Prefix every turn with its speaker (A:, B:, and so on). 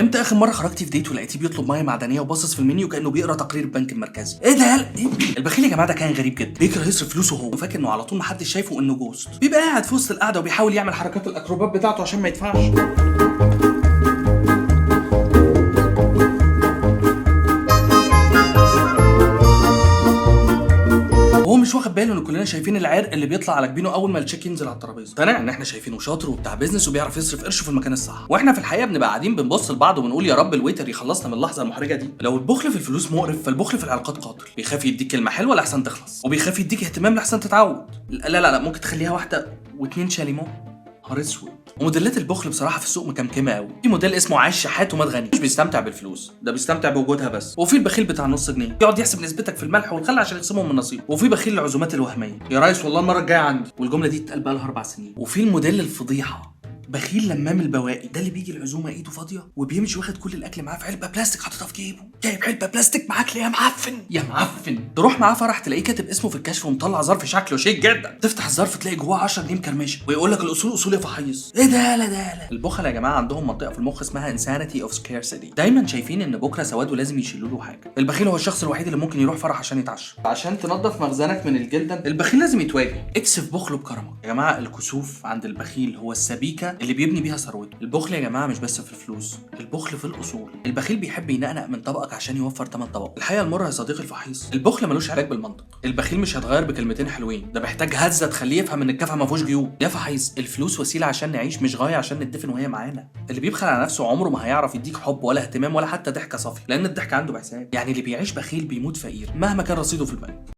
A: امتى اخر مرة خرجتي في date ولقيتيه بيطلب مية معدنية وباصص في المنيو كانه بيقرا تقرير البنك المركزي؟ ايه ده يالا؟ إيه؟ البخيل يا جماعة ده كائن غريب جدا، بيكره يصرف فلوسه هو، وفاكر انه على طول محدش شايفه، انه ghost. بيبقى قاعد في وسط القعدة وبيحاول يعمل حركات الاكروبات بتاعته عشان ما يدفعش. وهو مش واخد باله ان كلنا شايفين العرق اللي بيطلع على جبينه اول ما ال check ينزل على الترابيزه. اقتنع ان احنا شايفينه شاطر وبتاع business وبيعرف يصرف قرشه في المكان الصح، واحنا في الحقيقة بنبقى قاعدين بنبص لبعض وبنقول يا رب ال waiter يخلصنا من اللحظة المحرجة دي. لو البخل في الفلوس مقرف، فالبخل في العلاقات قاتل. بيخاف يديك كلمة حلوة لحسن تخلص، وبيخاف يديك اهتمام لحسن تتعود. لا لا لا، ممكن تخليها واحدة واتنين شاليمو. نهار اسود. وموديلات البخل بصراحة في السوق مكمكمه قوي. في موديل اسمه عايش شحات ومات غني، مش بيستمتع بالفلوس، ده بيستمتع بوجودها بس. وفي البخيل بتاع نص جنيه، يقعد يحسب نسبتك في الملح والخل عشان يخصمهم من نصيبه. وفي بخيل العزومات الوهمية، يا ريس والله المرة الجاية عندي، والجملة دي اتقال بقى لها 4 سنين. وفي الموديل الفضيحة، بخيل لمام البواقي، ده اللي بيجي العزومة ايده فاضية وبيمشي واخد كل الاكل معاه في علبة بلاستيك حاططها في جيبه. جايب علبة بلاستيك معاك ليه يا معفن يا معفن؟ تروح معاه فرح تلاقيه كاتب اسمه في الكشف ومطلع ظرف شكله شيك جدا، تفتح الظرف تلاقي جواه 10 جنيه مكرمشه ويقول لك الاصول اصول يا فحيص. ايه ده؟ لا ده لا. البخل يا جماعة عندهم منطقة في المخ اسمها insanity of scarcity، دايما شايفين ان بكره سواد ولازم يشيلوا له حاجة. البخيل هو الشخص الوحيد اللي ممكن يروح فرح عشان يتعشى. عشان تنظف مخزنك من الجلدة البخيل لازم يتواجه. اكسف بخله بكرمك. يا جماعة الكسوف عند البخيل هو السبيكه اللي بيبني بيها ثروته. البخل يا جماعة مش بس في الفلوس، البخل في الاصول. البخيل بيحب ينقنق من طبقك عشان يوفر ثمن طبق. الحقيقة المرة يا صديقي الفحيص، البخل ملوش علاج بالمنطق. البخيل مش هيتغير بكلمتين حلوين، ده محتاج هزه تخليه يفهم ان الكفة ما فيهوش جيوب. يا فحيص الفلوس وسيلة عشان نعيش، مش غاية عشان ندفن وهي معانا. اللي بيبخل على نفسه عمره ما هيعرف يديك حب ولا اهتمام ولا حتى ضحكه صافية، لان الضحك عنده بحساب. يعني اللي بيعيش بخيل بيموت فقير مهما كان رصيده في البنك.